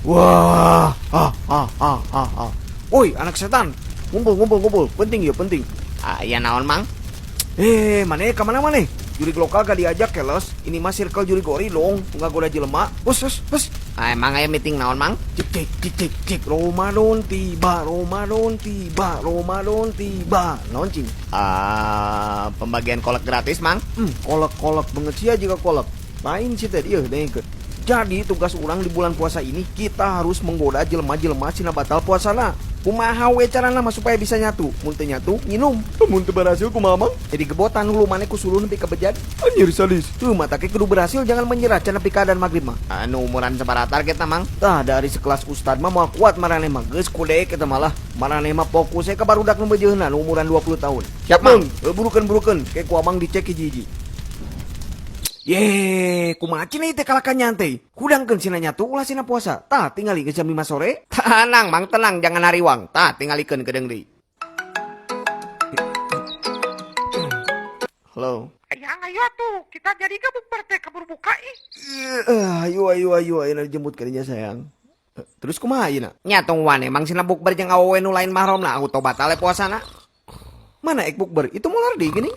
Wah, ah ah ah ah ah. Woi, anak setan. Ngumpul ngumpul ngumpul. Penting ya, penting. Ah, ya naon, Mang? Eh, mana ka mana maneh? Jurig lokal gak diajak keles. Ini mah circle jurig ori dong, nggak goda jelema. Hus hus hus. Ah, emang aya meeting naon, Mang? Cik cik cik cik cik. Ramadan tiba, Ramadan tiba, Ramadan tiba. Naon cing? Ah, pembagian kolak gratis, Mang. Kolek-kolek banget sih juga kolek. Lain sih tadi ya, dengkeun. Jadi tugas orang di bulan puasa ini kita harus menggoda jelema-jelema sina batal puasana. Kumaha we carana mah supaya bisa nyatu? Mun teu nyatu, nginum. Mun teu berhasil kumaha, Mang? Jadi gebotan hulu maneh ku suluh nepi ka bejad. Anjir sadis. Tuh mata kudu berhasil jangan menyerah cenah nepi ka adzan magrib mah. Anu umuran sabaraha targetna, Mang? Tah dari sekelas ustad mah moal kuat maraneh mah geus kudeek eta malah. Maraneh mah fokus ka barudak nu beujeunna nu umuran 20 tahun. Siap, Mang. Burukeun burukeun, ke ku Amang dicek hiji-hiji. Ye, kumaha cenah ieu teh kalakan nyantai. Hudangkeun sina nyatu ulah sina puasa. Tah tingali geus jam 5 sore. Tenang, Mang, tenang, jangan hariwang. Tah tingalikeun kedeung deui. Halo. Ayang, ayo tuh, kita jadi gak bukber teh keburu buka ih. Ayo ayo ayo ayo dijemput kadinya sayang. Terus kumaha ayeuna? Nya tungguan emang sina bukber jeung awewe nu lain mahramna auto batal puasana. Mana ek bukber? Itu molar deui geuning.